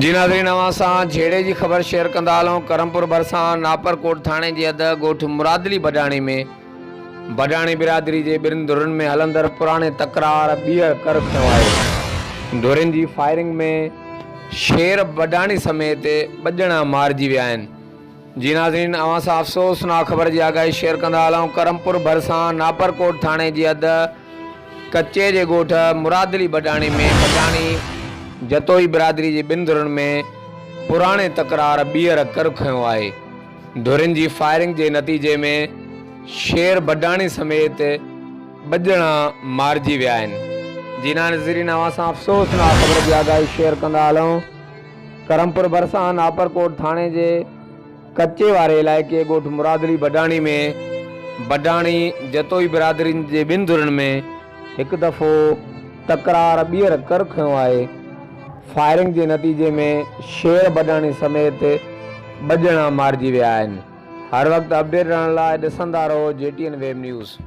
جي ناظرين اوهان سان جهيڙي جي خبر شيئر ڪندا هلون ڪرمپور ڀرسان ناپرڪوٽ ٿاڻي جي حد ڳوٺ مرادلي بڊاڻي ۾ بڊاڻي برادري جي ٻن ڌرين ۾ هلندڙ پراڻي تڪرار ٻيهر ڪر کنيو آهي ڌرين جي فائرنگ ۾ شير بڊاڻي سميت ٻه ڄڻا مارجي ويا آهن جي ناظرين اوهان سان افسوسناڪ خبر جي آگاهي شيئر ڪندا هلون ڪرمپور ڀرسان ناپرڪوٽ ٿاڻي جي حد ڪچي جي ڳوٺ مرادلي بڊاڻي ۾ بڊاڻي جتوئي برادري جي ٻن ڌرين ۾ پراڻي تڪرار ٻيهر ڪر کنيو آهي ڌرين جي فائرنگ جي نتيجي ۾ شير بڊاڻي سميت ٻه ڄڻا مارجي ويا آهن جي ناظرين اوهان سان افسوسناڪ خبر جي آگاهي شيئر ڪندا هلون. ڪرمپور ڀرسان آپرڪوٽ ٿاڻي جي ڪچي واري علائقي ڳوٺ مرادلي بڊاڻي ۾ بڊاڻي جتوئي برادرين جي ٻن ڌرين ۾ هڪ دفعو تڪرار ٻيهر ڪر کنيو آهي، فائرنگ جي نتيجي ۾ شير بڊاڻي سميت ٻه ڄڻا مارجي ويا آهن. هر وقت اپڊيٽ رهڻ لاء ڏسندا رهو جي ٽي اين ويب نيوز.